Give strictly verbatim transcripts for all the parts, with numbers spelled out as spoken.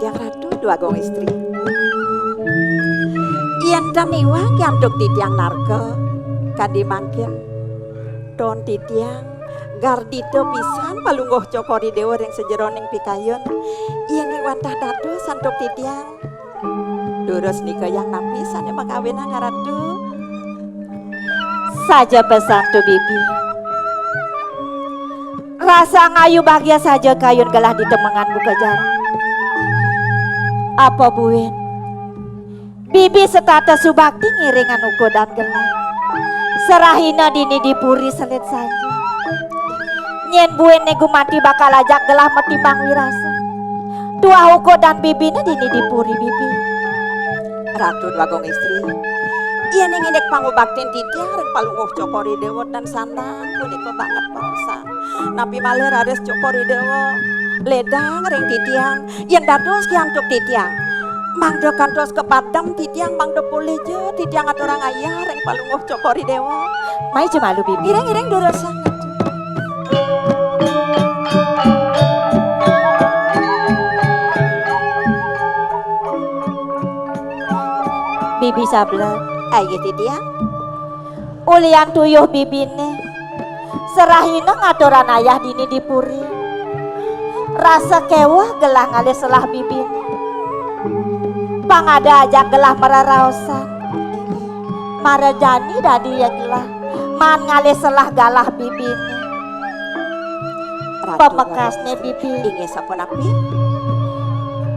Yang Ratu Dwagung Istri. Yén tan iwang antuk titiang narka, kadi mangkin. Ton titiang, gardita pisan Palungguh Cokor I Déwa ring sajeroning pikayun. Yén wantah dados antuk titiang. Durus nika yang napi sané makawinang Ratu. Saja pesan tu bibi. Rasa ngayu bagia saja kayun gelah ditemengan buka jani. Apa buin? Bibi setata subakti ngiringan ukudan gelah. Serahina dini di puri selit saja. Nyén buin né gumanti bakal ajak gelah matimbang wirasa. Tuah ukudan bibine dini di puri bibi. Ratu Dwagung Istri, yén indik pangubaktin titiang ring Palungguh Cokor I Déwa tan sandang punika banget maosang. Napi malih raris Cokor I Déwa ledang ring titiang, yén dados ki antuk titiang. Mangda kantos kapadem titiang, mangda polih ja titiang aturang ayah ring Palungguh Cokor I Déwa. Mai ja malu, Bibi. Iring-iring durus sanget. Bibi sableng. Ayo, titiang. Ulian tuyuh bibine. Serahina ngaturang ayah dini di puri. Rasa kéweh gelah ngalih selah bibine. Pang ada ajak gelah mararaosan. Mara jani dadi ya gelah. Maan ngalih selah galah bibine. Ratu. Pamekasne Ratu. Bibi. Inggih sapunapi?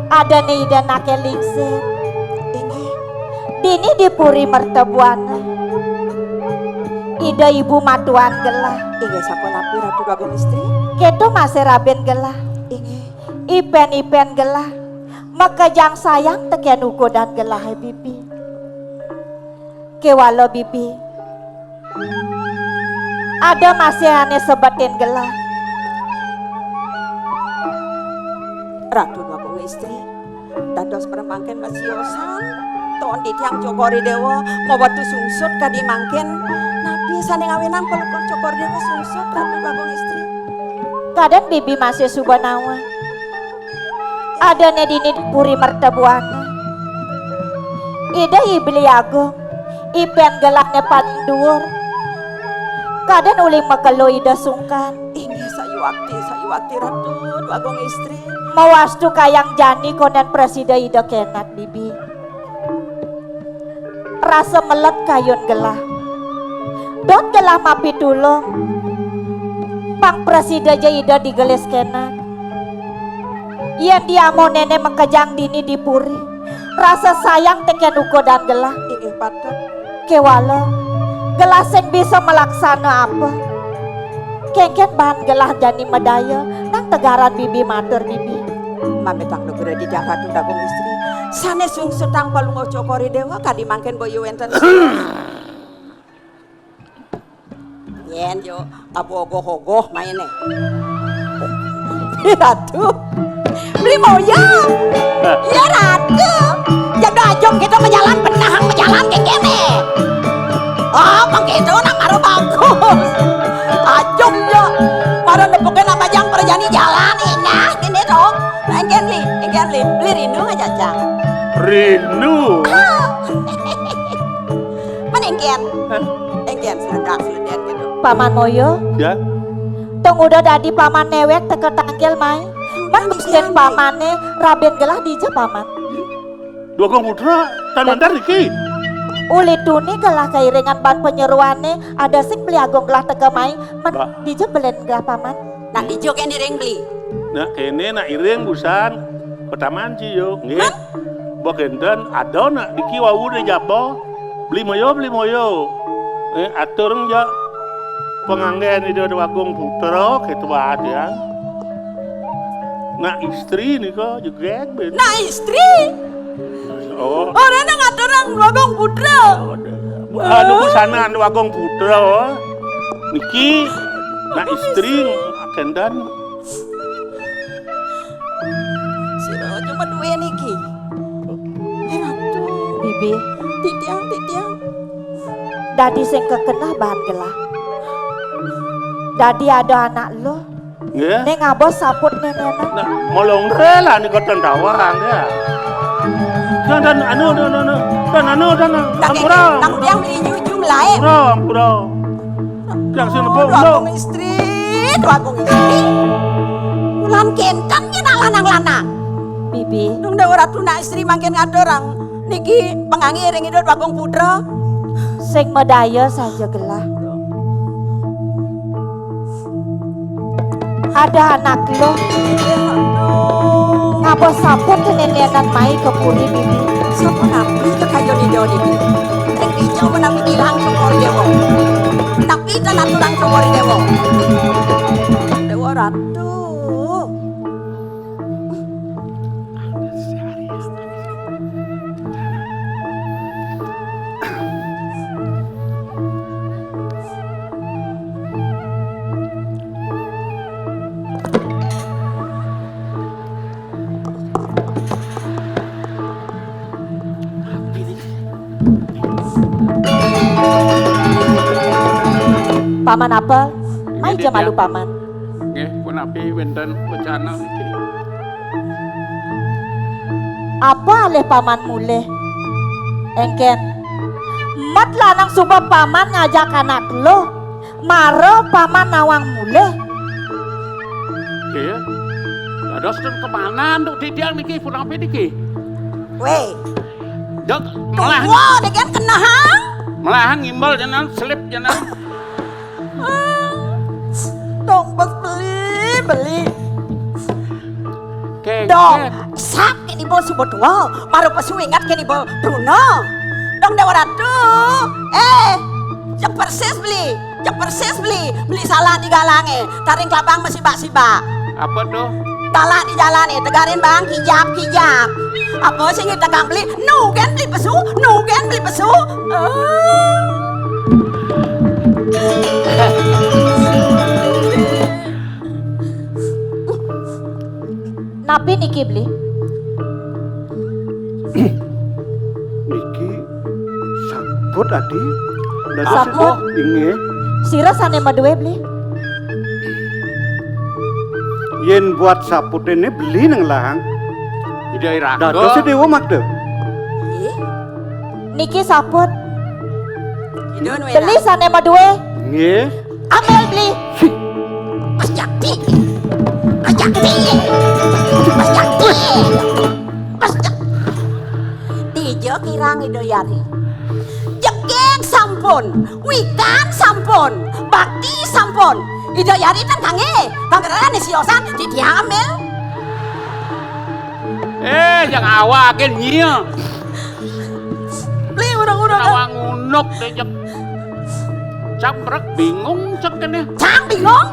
Adané Ida Anaké Lingsir. Inggih. Dini di Puri Mertabuana. Ida ibu matuan gelah. Inggih sapunapi Ratu Dwagung Istri? Kéto masih rabin gelah. Inggih. Ipen-ipen gelah. Makejang sayang tekén ukudan gelah, Bibi. Kéwala Bibi. Ada masih ané sebetin gelah. Ratu Dwagung Istri, dados pramangkin masiosan, ton titiang Cokor I Déwa, mawetu sungsut kadi mangkin, napi sané ngawinang Palungguh Cokor I Déwa sungsut, Ratu Dwagung Istri? Kadén Bibi masih suba nawang. Adané dini di Puri Mertabuana. Ida I Beli Agung, ipen gelahné paling duur. Kadén uli makelo Ida sungkan. Inggih sayuwakti, sayuwakti Ratu Dwagung Istri. Mawastu kayang jani kondén prasida Ida kenat, Bibi. Rasa melet kayun gelah. Dot gelah mapitulung. Pang prasida ja Ida digelis kenat. Yén diamuh néné makejang dini di puri, rasa sayang tekén ukudan gelah. Inggih patut. Kéwala, gelah sing bisa malaksana apa? Kénkén baan gelah jani madaya, nang tegaran Bibi matur Bibi. Mamitang nugra titiang Ratu Dwagung Istri. Sané sungsutang Palungguh Cokor I Déwa kadi mangkin boya wénten. Nyén yo, abo ogoh-ogoh mainé. Ratu. Beli Moyo. Ya Ratu. Jadé ajum kita majalan benahang majalan kéngkéné. Oh, mangkéto nak mara bagus. Ajum yo. Mara nepukin apa jang perjani jalan inah kéné to. Engkén Li, engkén Li. Beli rindu aja jang. Rindu. Ah. Men engkén. Hah? Engkén seledak-seledak gitu. Paman Moyo. Ya. Tong udah dadi paman néwék teka tangkil mai. Men mungkin pamané rabin gelah dija paman. Dwagung Putra, tan mantar niki. Uli tuni gelah kairingan baan panyeroané, ada sing Beli Agung gelah teka mai. Men dija belin gelah paman. Nak dija kén iring Beli. Nak kéné nak iring busan. Pataman ci yo, nggih. Hah? Bok énten ada nak diki wau di jaba. Beli Moyo, Beli Moyo. Eh, atur ja panganggén Ida Dwagung Putra, kéto baat ya. Nak istri nika jegég ben. Nak istri? Oh. Ora nang aturang Dwagung Putra. Anu pesanan Dwagung Putra. Niki nak istri kénten. Sira cuma duwe niki. Eh, Ratu. Bibi. Titiang, titiang. Dadi sing kekenah baan gelah. Dadi ada anak lo. Nggih. Ning ngabos saput nenenan. Nah, molong rela nika ten tawang ya. Dan, dan anu, dan anu, dan anu, dan Nang ampura. Nang dia beli nyuju lain. Ampura, ampura. Yang sing nepuk, Dwagung Istri, Dwagung Istri. Wulan kenten ya nak lanang-lanang. Bibi. Nung da ora tunak istri mangkin ngadorang. Niki pengangi ring Ida Dwagung Putra. Sing medaya saja gelah. Ada anak lo. Ngapa saput nenenan mai ke puri, Bibi? Sapa napi kekayon Ida niki? Ring dija menawi ilang Cokor Dewa. Napi tan aturang Cokor Dewa? Dewa Ratu. Paman apa? Mai ja malu, Paman. Nggih, punapi wénten wacana niki? Apa alih Paman mulih? Éngkén. Mat lanang suba Paman ngajak anak lo. Mara Paman nawang mulih. Nggih. Dados ten kemana untuk titiang niki, punapi niki? Wéh. Dok, melah. Wah, dengan kenahang. Melahan ngimbal jenengan, selip jenengan. Dong, bos beli, beli. Dong, sap kene bos suba tua, baru pesu ingat kene bos Bruno. Dong Dewa Ratu, eh, yang persis beli, yang persis beli, beli salah di galange, taring kelabang masih bak-sibak. Apa tuh? Talak di jalane, tegarin bang, kijap, kijap. Apa sing ditegang beli? Nu kan beli pesu, nu kan beli pesu. Ah. Napi niki, Beli? Niki saput, Adi. Dados saput? Inggih. Sira sane maduwe, Beli? Yen buat saput ini beli nang lahang. Ida iraka. Dados Dewa Magda. Nggih. Niki saput. Beli sane maduwe. Nggih. Ambil, Beli. Mas Jakti. Mas Jakti. Mas Jakti. Mas Jak-, dija kirang Ida Yari. Jegeg sampun, wikan sampun, bakti sampun. Ida Yari ten kangge, panggerane siosan titiang ambil. Eh, yang awake nyia. Beli urang-urang. Awak ngunuk dejek. Cak brek bingung cek kene. Cang bingung?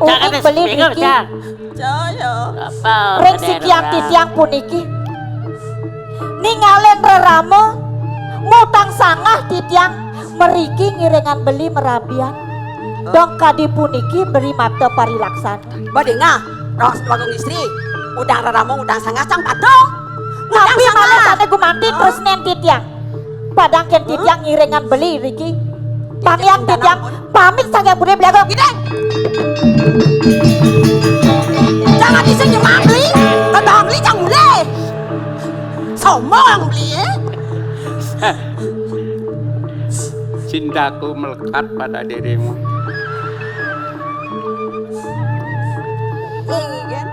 Uning beli bingung, niki. Cang. Caya. Apa ring sikiang titiang puniki. Ningalin rerama, mutang sangah titiang meriki ngiringan beli merabian. Dong kadi puniki beri mata parilaksana. Badingah, roh sebagung istri, udang rerama, udang sangah, cang patuh. Tapi malah sane gumanti terus nen titiang. Padang ken titiang ngiringan beli riki. Pamian titiang pamit sange budhe beli agung. Gideng. Jangan iseng nyemang beli. Tebang beli cang mulih. Sombong beli, eh. Cintaku melekat pada dirimu. Iya, kan?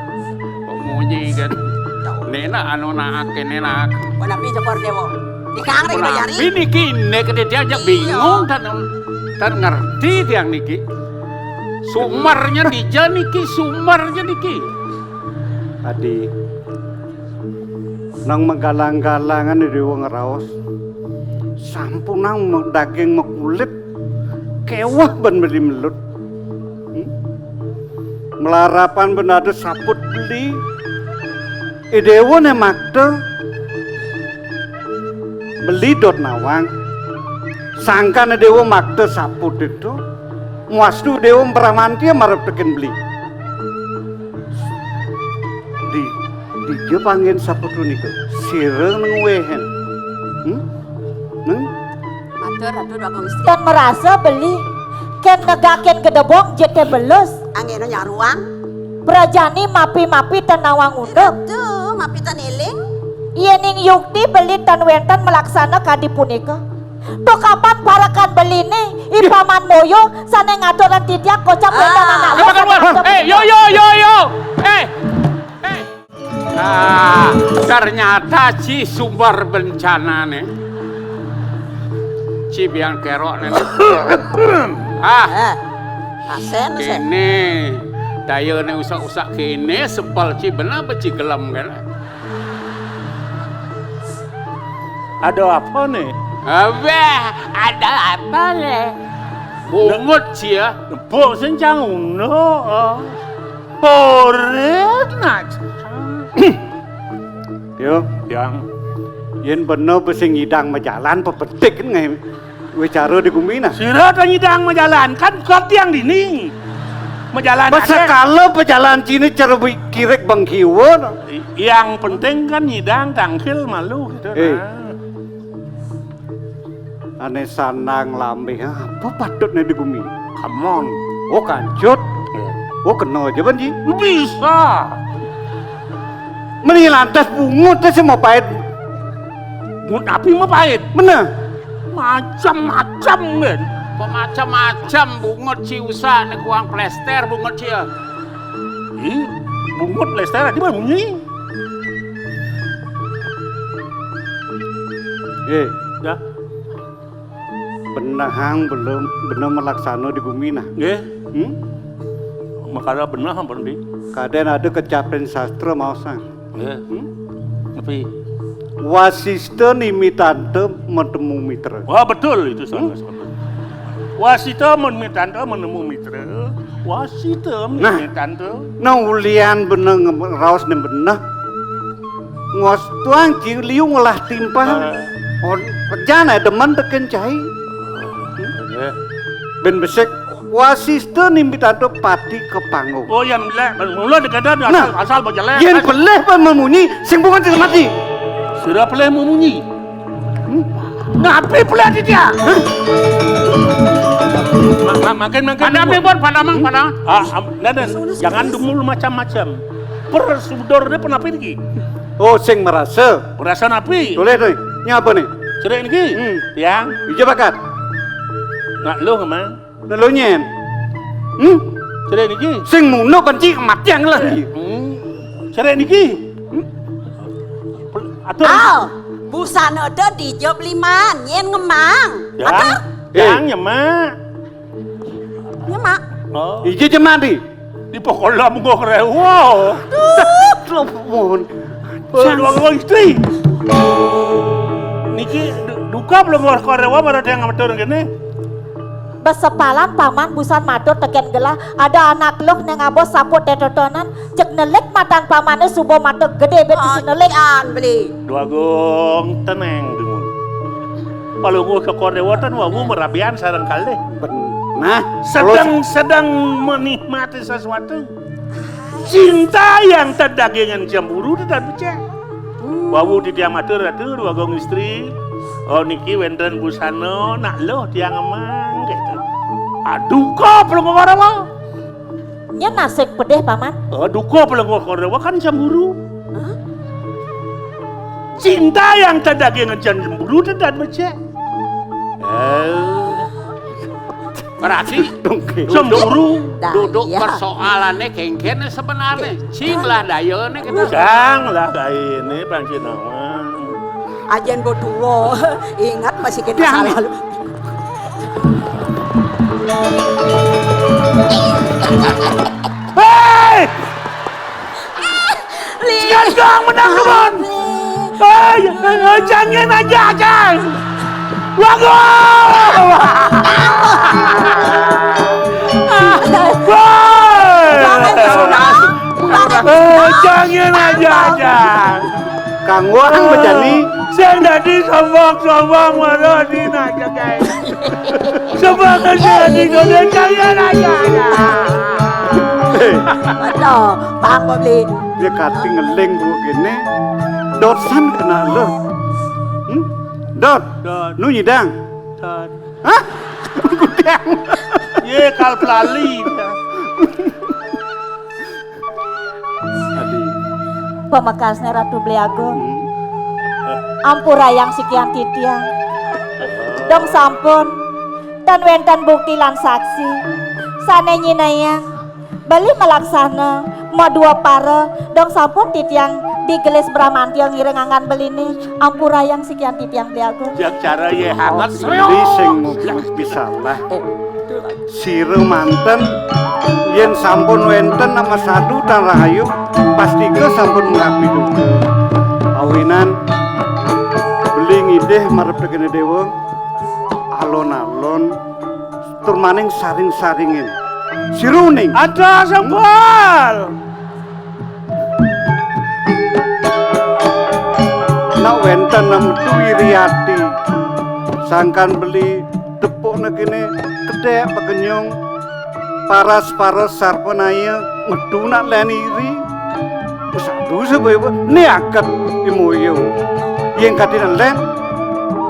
Pemuji kan. Nena anu naak, kene naak. Menapi Cokor Dewa. Dikang rek Menapi diajari. Niki nek dia aja bingung dan dan ngerti tiang niki. Sumernya dija niki, sumernya niki. Adi, nang magalang-galangan Dewa ngraos. Sampun nang me-, daging mekulit, keweh ban beli melut. Hmm? Melarapan ben ada saput beli. Idewa ne makta beli dot nawang. Sangkan Idewa makta saput itu, muastu Idewa mpramantia marep teken beli. Di, dija panggen saput punika? Sira neng wehen. Hmm? Neng? Matur, Ratu Dwagung Istri. Tan merasa beli, ken negakin gedebong jete belus. Anggeno nyaruang. Prajani mapi-mapi ten nawang unduk. Duh, mapi ten éling. Yéning yukti beli ten wénten malaksana kadi punika. Tukapan parekan beliné, I Paman Moyo sané ngaturang titiang kocap wénten anak. Apa kabar? Éh, yo, yo, yo, yo. Éh. Éh. Ah, ternyata ci sumber bencanané. Ci biang kerokné. Ah. Éh, asén, asén. Kéné, dayané usak-usak kéné, sepel ci bener apa ci gelem kéné. Ada apa né? Abah, ada apa né? Bungut ci ya. Bok sing cang uno. Porit nak. Yo, yang. Yén bener bes sing ngidang majalan pepetik ngaé wicara di gumi nah. Sira ta ngidang majalan, kan katiang dini. Majalan. Pas akéh. Sakala pajalan ciné cara bi-, kirik bengkiwa. Yang penting kan ngidang tangkil malu gitu. Éh. Nah. Ané sandang lambih, apa patutné di gumi? Kemon. Oh, kancut. Éh. Oh, kena aja, Ban Ji. Bisa. Meni lantas bungut té sing mapaid. Bungut api mapaid? Bener. Macam-macam, Ban. Macam-macam bungut ci usak né kuang plester bungut ci ya. Ih, bungut plester adi mamunyi. Éh. Ya. Benehang belum, beneh malaksana di gumi nah. Nggih. Hmm? Makara beneh ampun, Di. Kadén ada kecapin sastra maosang. Nggih. Hmm? Tapi Wasista nimitanta matemu mitra. Wah, betul itu, hmm? Salah satu. Wasita nimitanta matemu mitra. Wasita, nah, nimitanta. Nah, ulian beneh nge-, raos né beneh. Ngos tuang ci liu ngolah timpal. Ah. On, pejan aé demen tekén cai. Nggih. Bén besik, Wasista nimitanta pati ka panggung. Oh, yén belih, mula dikada asal, nah, asal bejelek. Yén pelih pun mamunyi, sing bungut sing mati. Sira pelih mamunyi. Hmm? Napi pelih titiang? Hah? Ma-, ma-, makin, makin. Ada dulu. Apa pun, pada mang, pada. Ah, am-, nah, nah, jangan dumul macam-macam. Persudurné penapi niki? Oh, sing merasa. Merasa napi? Tulis nih. Ini apa nih? Cerik niki? Hmm. Tiang. Ija bakat. Nak luh, Mang. Nak luh nyén. Hmm? Cerik niki? Sing munduk kan cik matiang lah. Hmm. Cerik niki? Hmm? Atur. Aw, busana da dija beli man, nyén ngemang. Tiang. Atur. Tiang, eh. Nyemak. Nyemak. Oh. Ija jemak di. Di pokola mungguh kerewa. Duh. Telepon. Oh, dua orang istri. Niki du-, duka pelungguh kerewa pada tiang ngametur kene. Besepalan paman busan matur tekén gelah, ada anak luh nang abos saput tetotonan, cek nelik matan pamané suba mata gedé bet bisi nelik. An beli. Dua gong tenang dulu. Palungguh Cokor Dewa tan wau merabian sareng kalih. Ben-, nah, sedang, terus? Sedang menikmati sesuatu. Cinta yang terdagingan cemburu itu tak becek. Wau titiang matur, Ratu, dua gong istri. Oh, niki wénten busana, nak luh tiang ngemang, gitu. Aduh, kok pelungguh Korawa? Nyén nasib pedih, Paman. Oh, duka pelengguh Korawa kan cemburu. Hah? Cinta yang terdagingan cemburu tidak becek. Eh. Berarti cemburu. Nah, duduk iya. Persoalannya kéngkén sebenarnya. Cing lah dayane kita. Cang lah dayane, Bang Cinawa. Ajén bo tuwa, ingat masih kita salah lu. Hei! Li. Sekarang menang, teman. Hei, hei, hei, jangan aja, Cang. Bagus. Woi. Hei, jangan aja, Cang. Kang Wang bejani. Sing dadi sombong-sombong mara dina jagai. Sombong sing dadi gone kaya raja. Betul, Bang Bobli. Dia kati ngeling gua kene. Dosan kena lo. Hmm? Dot. Dot. Nu nyidang. Dot. Hah? Gudang. Ye kal pelali. Pamekasné Ratu Beli Agung. Hmm. Ampurayang sikian titiang. Dong sampun, tan wénten bukti lan saksi sané nyinayang beli malaksana madua para, dong sampun titiang digelis bramantia ngiring anggan beliné, ampurayang sikian titiang Beli Agung. Jak cara yé hangat. Beli sing muput pisalah. Sira manten, yén sampun wénten nama sadu tan rahayu, pastika sampun mengabdi duka. Awinan beli ngidih marep tekene dewa, alon-alon tur maning saring-saringin. Sira uning. Ada sebal. Nak wénten nama tu Wiriati. Sangkan beli tepukna kéné kedék pakenyung, paras-paras sarpanaya metu nak lén iri. Sadu sebaya niaket imoyo. Yén kadina lén,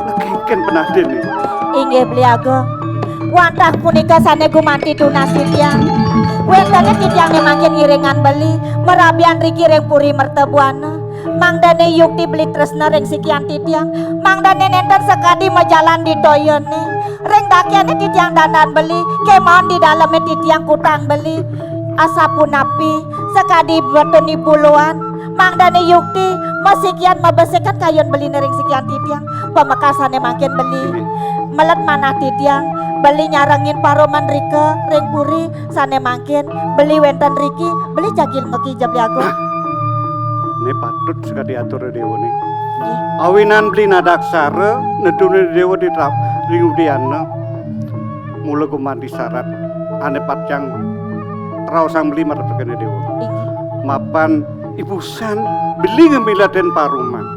ngekengken penadinné. Inggih Beli Agung. Wantah punika sané gumanti tunas titiang. Wéntené titiang né mangkin ngiringan beli, marabian riki ring puri mertabuana. Mangdané yukti beli tresna ring sikian titiang, mangdané nénten sakadi majalan di toyané. Ring dakyané titiang dandan beli, kémaon di dalemé titiang kutang beli. Asapunapi sakadi betuni buluan, mangdané yukti masikian mabesikan kayun beliné ring sikian titiang. Pamekasané mangkin beli melet manah titiang, beli nyarengin paroman rika ring puri, sané mangkin beli wénten riki, beli jagi ngekija Beli Agung. Nah, né patut sakadi atur déwané. Nggih. Awinan beli nadaksara nedunin déwa di trap-, ring udiana. Mula gumanti sarat ané pacang raosang beli marep tekene déwa. Inggih. Mapan ibusan beli ngemilatin paruman.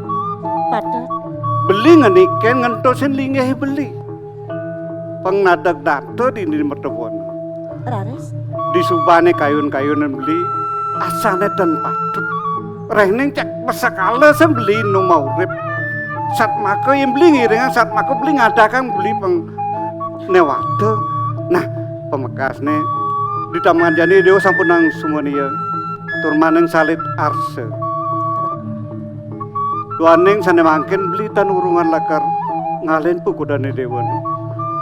Patut. Beli ngeniken ngentosin linggih beli. Pang nadeg data dini mertebon. Raris. Disubane kayun-kayunan beli, asane ten patut. Rehning cek pesakala sem beli nu maurip. Satmaka yén beli ngiringang, satmaka beli ngadakang beli pang newata. Nah, pamekasne, di taman jani dewa sampunang sumania. Tur maning salit arsa. Duaning sane mangkin beli tan urungan lakar ngalen pukudané déwané.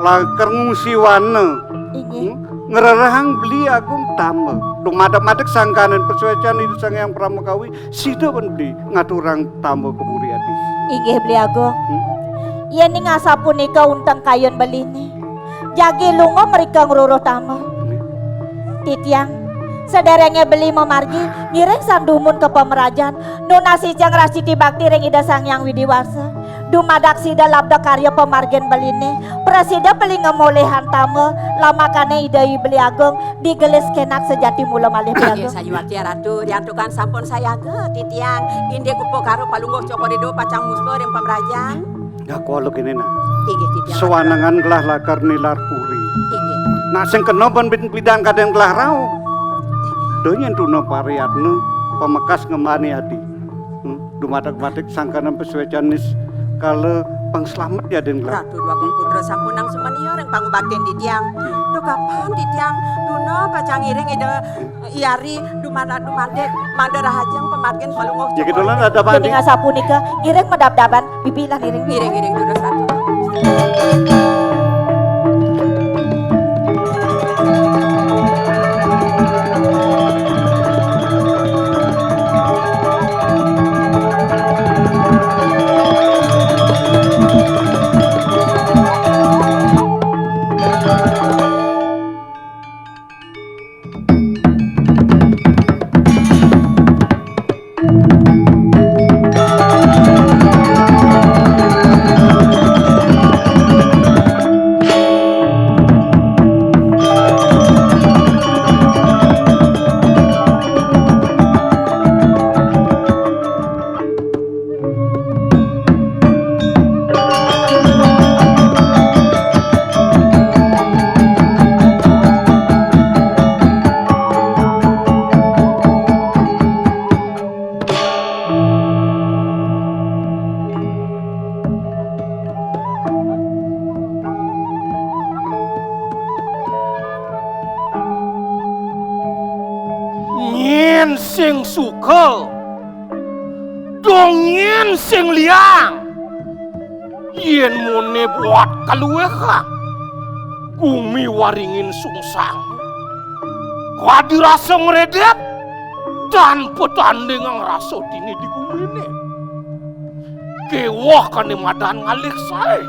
Lakar ngusiwana. Inggih. Hmm? Ngrerehang beli agung tamba. Dumadeg-madeg sangkaning pasuecan Ida Sang Hyang Pramakawi, sida wen beli ngaturang tamba ka puri adi. Inggih, Beli Agung. Hmm? Yén ning asapunika unteng kayun beliné. Jagi lunga mrika ngruruh tama. Titiang, sederenge beli mamargi, ngiring sang dumun ka pamrajan, nunas iceng rasiti bakti ring Ida Sang Hyang Widi Wasa. Dumadak sida labda karya pamargin beline, prasida beli ngemolihang tama, lamakane Ida I Beli Agung, digelis kenak sejati mula malih Beli Agung. Inggih, sayuwakti Ratu, riantukan sampun sayaga, titiang, indik upakara palungguh Cokor Ida pacang muspa ring pamrajan. Ngaku aluk ini, nah. Inggih, titiang. Sawanengan gelah lakar nilar puri. Inggih. Nah, sing kena ban bin-, bidang kadang gelah rauh. Inggih. Donya tuna pariyatna pamekas ngembani adi. Hmm, dumadak-madik sangkaning pasuecan nis kala pangslamet yadin gelah. Ratu Dwagung Putra sampunang sumania ring pangubaktin titiang. Inggih. Duh kapan titiang tuna pacang ngiring Ida Yari dumadak dumadik, mangda rahajeng pamargin palungguh. Ya, gitu lah, ada apa, Jadi Adi? Ngasapunika, ngiring madabdaban, bibi lan iring. Ngiring, ngiring, durus, Ratu. Nyén sing suka Nyén sing liang, yén moné buat kaluwihang gumi Waringin Sungsang, kadi rasa ngredep tan patandingang rasa dini di guminé. Kéweh ané madan ngalih saé.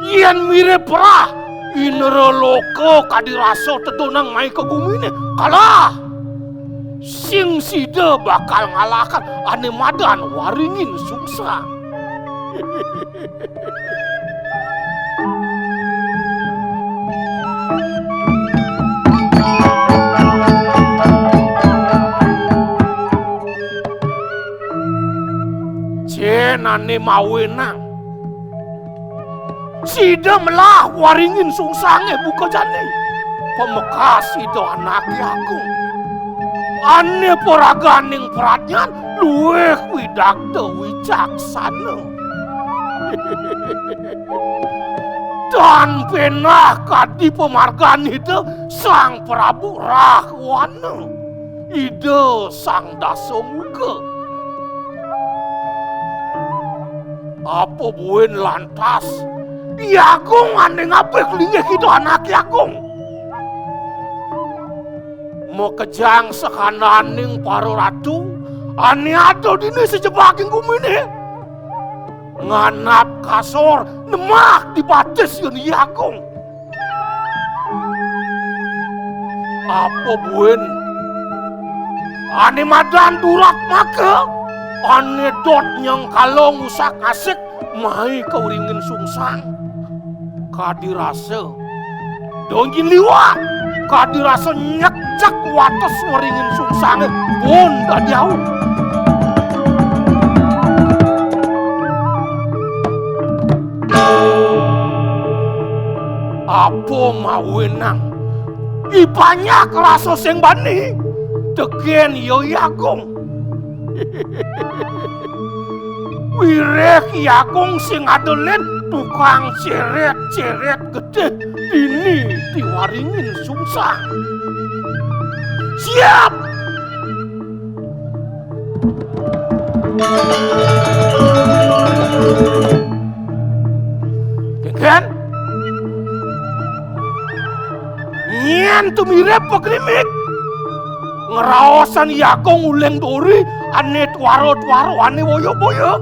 Yén mirib perah, indra loka kadi rasa tedunang mai ka guminé, kalah. Sing sida bakal ngalahang ané madan Waringin Sungsang. Cén ané mawenang. Sida melah Waringin Sungsangé buka jani. Pamekas Ida Anaké Agung. Ané paraganing pradnyan luwih widagda wicaksana. Tan pénah kadi pamargan Ida Sang Prabu Rahwana. Ida Sang Dasamuka. Apa buin lantas, I Agung ané ngabih linggih Ida Anaké Agung. Makejang sakandaning para ratu, ané ada dini sajebaging guminé. Nganap kasor, nemah di batis yén I Agung. Apa buin? Ané madan durat maka, ané dot nyengkala ngusak-asik mai ka Waringin Sungsang. Kadi rasa, donjin liwat, kadi rasa nyekcek wates Waringin Sungsangé pun dadi awu. Apa mawenang? I panjak rasa sing bani, tekén ia I Agung. Wiréh I Agung sing ada lén tukang cérét-cérét getih dini di Waringin Sungsang. Siap! Kénkén? Nyén tumirib pakrimik. Ngraosan I Agung uling duri ané tuara-tuara ané boya-boya.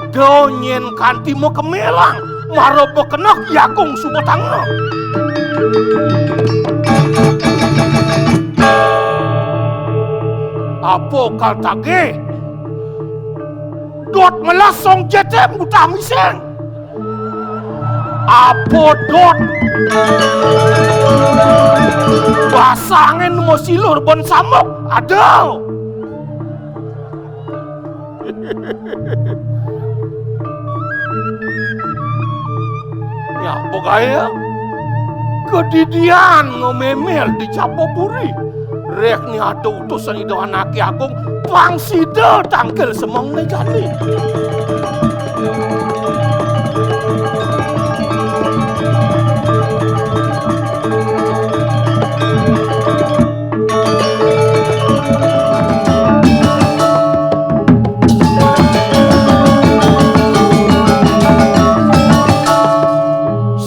Da nyén kanti makemelang mara makeneh I Agung suba tanga. Apa kal tagih? Dot melah song jetem utah miseng. Apa dot? Basangin masilur ben samuk. Aduh. Ya, apa gaya? Kedidian ngemémél di Japapuri. Réh né ada utusan Ida Anaké Agung, pang sida tangkil semengné jani.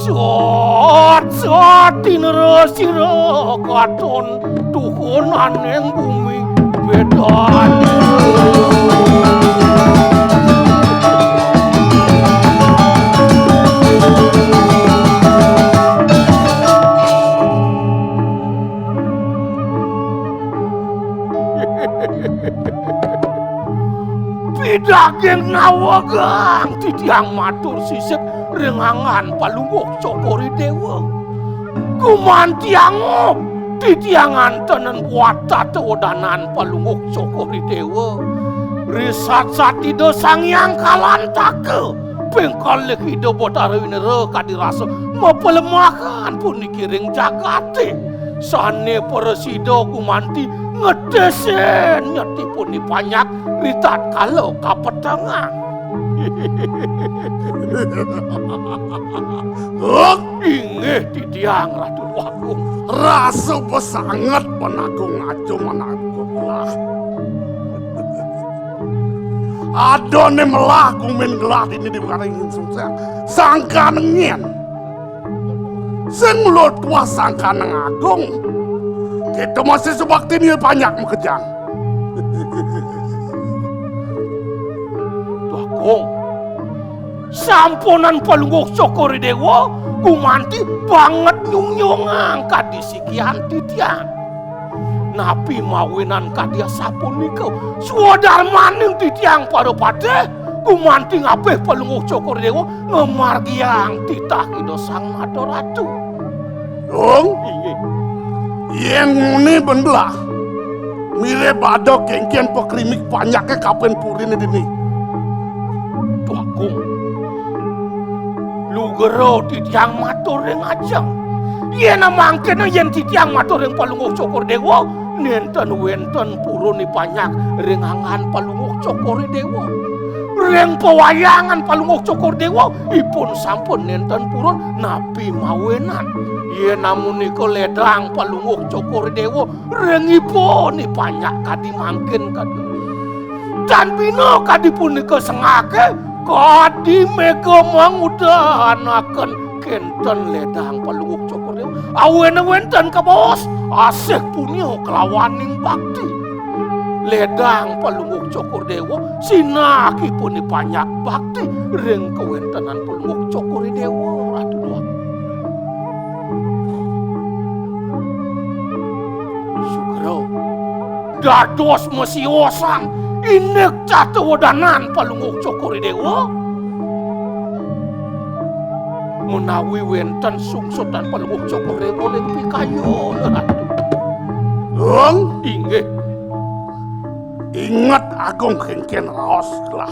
Sot, sot, tinera sira katon tuhunaning bumi bédan. Pidaging nawegang titiang matur sisip ring anggan Palungguh Cokor I Déwa. Gumantiang titiang antenen buat tata wedanan Palungguh Cokor I Déwa. Risat-sat Ida Sang Hyang Kalantaka. Ping kalih Ida Batara Indra kadi rasa mapalemahan puniki ring jagaté. Sané prasida gumanti ngetisin nyeti puni panjak ritatkala kapetengan. Inggih titiang Ratu Agung. Rasa pesanget panagung aja managung lah. Adané melah gumin gelah dini di Waringin Sungsang. Sangkan nyén. Sing mulo tuah sangkan agung. Kita masih subakti ni panjak makejang. Tuh Agung. Sampunang Palungguh Cokor I Déwa gumanti banget nyungnyungang kadi sikian titiang. Napi mawinan kadi asapunika? Swadarmaning titiang para patih gumanti ngabih Palungguh Cokor I Déwa ngamargiang titah Ida Sang Nata Ratu. Dong, inggih. Yén nguni ben belah, mirib ada kéngkén pakrimik panjaké kapin puriné dini. Tuh Agung. Lugra titiang matur ring ajeng. Yén mangkena yén titiang matur ring Palungguh Cokor Déwa, nénten wénten purun ipanjak ring anggan Palungguh Cokor Déwa. Ring pawayangan Palungguh Cokor Déwa, ipun sampun nénten purun napi mawinan. Yén amunika ledang Palungguh Cokor Déwa, ring ipun ipanjak kadi mangkin kadi. Tan bina kadi punika sengake, kadi mega mangudanaken kénten ledang Palungguh Cokor Déwa. Awéna wénten kabaos, asih punia kalawaning bakti. Ledang Palungguh Cokor Déwa, sinah ipun ipanjak bakti ring kawéntenan Palungguh Cokor Déwa, Ratu Déwa. Sugra. Dados masiosan indik catuwadanan Palungguh Cokor I Déwa. Menawi wénten sungsutan Palungguh Cokor I Déwa ring pikayun, Ratu. Dong? Inggih. Inget Agung kéngkén raos gelah.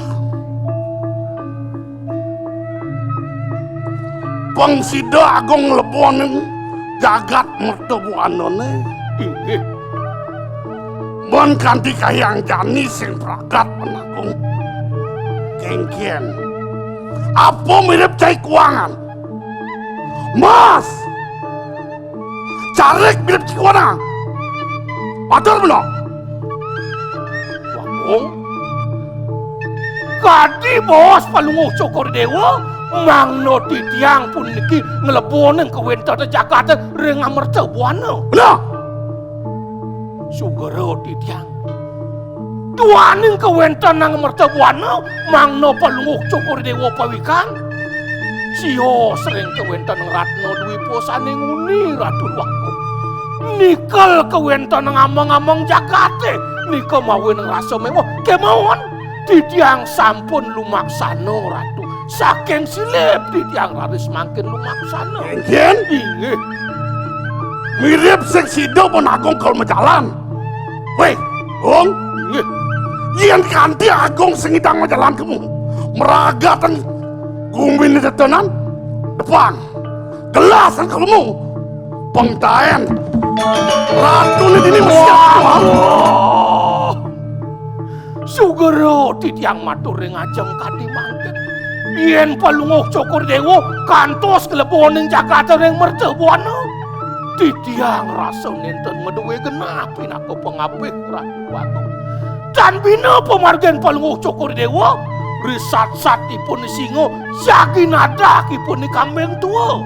Pang sida Agung nglebonin jagat merta buanané. Inggih. Mun kanti kahyang jani sing pragat men Agung. Kéngkén. Apa mirib cai kuangan? Mas. Carik mirib cai kuangan. Matur meno. Agung. Kadi baos Palungguh Cokor Déwa, mangda titiang puniki nglebonin kawéntenan jagaté ring amerta buana. Nah. Sugra titiang. Duaning kawéntenan amerta buana, mangda Palungguh Cokor Déwa pawikan. Sios ring kawéntenan Ratna Dwipa sané nguni, Ratu Déwa Agung. Nikel kawéntenan ameng-ameng jagaté, nika mawinan rasa méweh. Kémaon, titiang sampun lumaksana, Ratu. Saking silib titiang raris mangkin lumaksana. Kéngkén? Inggih. Mirib sing sida pun Agung kal majalan. Wéh, Gung. Inggih. Yén kanti Agung sing ngidang majalan kemu, mragatang guminé tetenan, tepang. Gelasang kemu. Pengtaén. Ratuné dini mesti. Wah. Sugra titiang matur ring ajeng kadi mangkin. Yén Palungguh Cokor Déwa kantos nglebonin jagaté ring merta buana, titiang rasa nénten madué genah pinaka pangabih Ratu Agung. Tan bina pamargin Palungguh Cokor Déwa, risat-sat ipun singa, jagi nadah ipun kambing tua.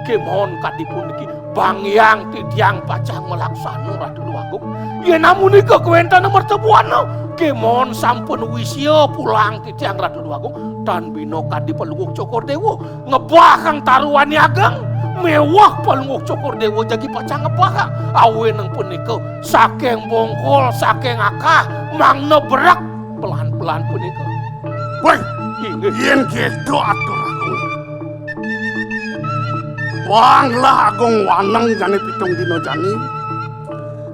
Kémaon kadi puniki, Banggiang titiang pacang malaksana, Ratu Déwa Agung. Yén amunika kawéntenan merta buana, kémaon sampun wisia pulang titiang, Ratu Déwa Agung. Tan bina kadi Palungguh Cokor Déwa ngebahang taruané ageng, méweh Palungguh Cokor Déwa jagi pacang ngebahang. Awinang punika, saking bongkol, saking akah, mangda berek pelan-pelan punika. Wéh, inggih. Yén kéto atur Agung. Wang lah Agung waneng jani pitung dina jani.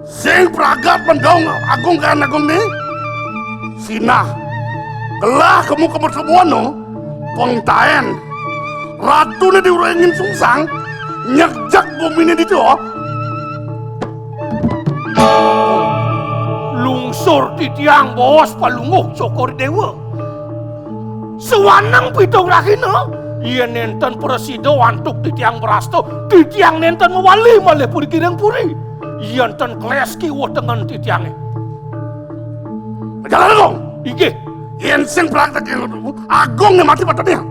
Sing pragat mendong Agung kan Agung ni. Sinah. Gelah kemu kemu sebuana. Pengtaén. Ratuné di Waringin Sungsang. Nyekjek guminé ditu. Lungsur titiang baos Palungguh Cokor Déwa. Sawaneng pitung rahina, yén nénten prasida antuk titiang brasta, titiang nénten mawali malih puri kiring puri. Yén ten kelés kiwa tengen titiangé. Majalan, Agung. Inggih. Inseng pelak tak kena tu. Agung ni mati patut dia.